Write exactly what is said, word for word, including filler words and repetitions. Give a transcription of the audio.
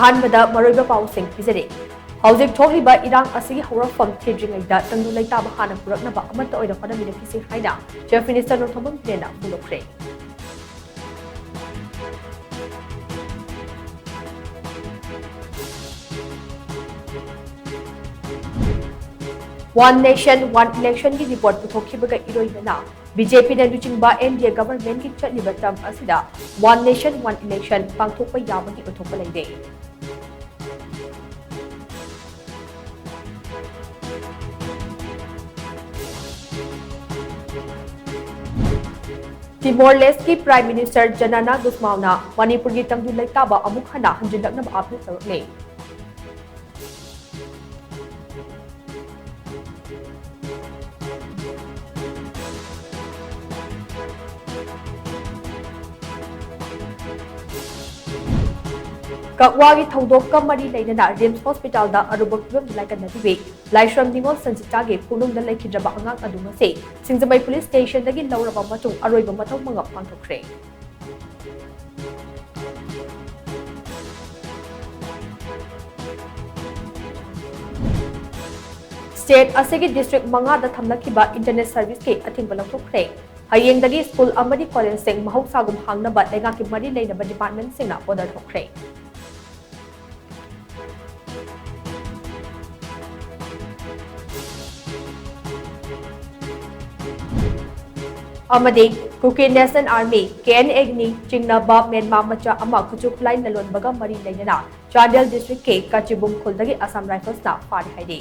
ꯑꯍꯥꯟꯕꯗ ꯃꯔꯨꯑꯣꯏꯕ ꯄꯥꯎꯁꯤꯡ ꯄꯤꯖꯔꯤ꯫ ꯍꯧꯖꯤꯛ ꯊꯣꯛꯂꯤꯕ ꯏꯔꯥꯡ ꯑꯁꯤꯒꯤ ꯍꯧꯔꯛꯐꯝ ꯊꯤꯗ꯭ꯔꯤꯉꯩꯗ ꯇꯪꯗꯨ ꯂꯩꯇꯥꯕ ꯍꯥꯟꯅ ꯄꯨꯔꯛꯅꯕ ꯑꯃꯠꯇ ꯑꯣꯏꯅ ꯍꯣꯠꯅꯃꯤꯟꯅꯈꯤꯁꯤ ꯍꯥꯏꯅ Chief Minister Nongthombam ꯕꯤꯔꯦꯟꯅ ꯐꯣꯡꯗꯣꯛꯈ꯭ꯔꯦ꯫ One Nation, One Election ꯒꯤ report ꯄꯨꯊꯣꯛꯈꯤꯕꯒ ꯏꯔꯣꯏꯅꯅ BJP ꯅ ꯂꯨꯆꯤꯡꯕ NDA government ꯀꯤ ꯆꯠꯂꯤꯕ term ꯑꯁꯤꯗ One Nation, One Election ꯄꯥꯡꯊꯣꯛꯄ ꯌꯥꯕꯒꯤ ꯑꯣꯏꯊꯣꯛꯄ ꯂꯩꯔꯦ꯫ Timor Leste ꯀꯤ Prime Minister ꯖꯅꯥꯅꯥ ꯒꯨꯁꯃꯥꯎꯅ ꯃꯅꯤꯄꯨꯔꯒꯤ ꯇꯪꯗꯨ ꯂꯩꯇꯥꯕ ꯑꯃꯨꯛ ꯍꯟꯅ ꯍꯟꯖꯤꯜꯂꯛꯅꯕ appeal ꯇꯧꯔꯛꯂꯦ꯫ ꯀꯛꯋꯥꯒꯤ ꯊꯧꯗꯣꯛꯀ ꯃꯔꯤ ꯂꯩꯅꯅ RIMS hospital ꯗ ꯑꯔꯨꯕ ꯐꯤꯕꯝꯗ ꯂꯥꯏꯀꯠꯅꯔꯤꯕꯤ ꯂꯥꯏꯁ꯭ꯔꯝ ꯅꯤꯉꯣꯜ ꯁꯟꯖꯤꯇꯥꯒꯤ ꯄꯨꯛꯅꯨꯡꯗ ꯂꯩꯈꯤꯗ꯭ꯔꯕ ꯑꯉꯥꯡ ꯑꯗꯨ ꯉꯁꯤ ꯁꯤꯡꯖꯃꯩ police station ꯗꯒꯤ ꯂꯧꯔꯕ ꯃꯇꯨꯡ ꯑꯔꯣꯏꯕ ꯃꯊꯧ ꯃꯉꯝ ꯄꯥꯡꯊꯣꯛꯈ꯭ꯔꯦ꯫ State ꯑꯁꯤꯒꯤ district ꯃꯉꯥꯗ ꯊꯝꯂꯛꯈꯤꯕ internet service ꯀꯤ ꯑꯊꯤꯡꯕ ꯂꯧꯊꯣꯛꯈ꯭ꯔꯦ꯫ ꯍꯌꯦꯡꯗꯒꯤ school ꯑꯃꯗꯤ college ꯁꯤꯡ ꯃꯍꯧꯁꯥꯒꯨꯝ ꯍꯥꯡꯅꯕ ꯂꯩꯉꯥꯛꯀꯤ ꯃꯔꯤ ꯂꯩꯅꯕ department ꯁꯤꯡꯅ order ꯊꯣꯛꯈ꯭ꯔꯦ꯫ ꯑꯃꯗꯤ Kuki National Army, KNA ꯅꯤ ꯆꯤꯡꯅꯕ ꯃ꯭ꯌꯥꯟꯃꯥꯔ ꯃꯆꯥ ꯑꯃ ꯈꯨꯠꯁꯨ ꯈꯨꯠꯂꯥꯏ ꯂꯂꯣꯟꯕꯒ ꯃꯔꯤ ꯂꯩꯅꯅ ꯆꯥꯟꯗꯦꯜ district ꯀꯤ ꯀꯥꯆꯤꯕꯨꯝ ꯈꯨꯜꯗꯒꯤ Assam Rifles ꯅ ꯐꯥꯔꯦ ꯍꯥꯏꯔꯤ꯫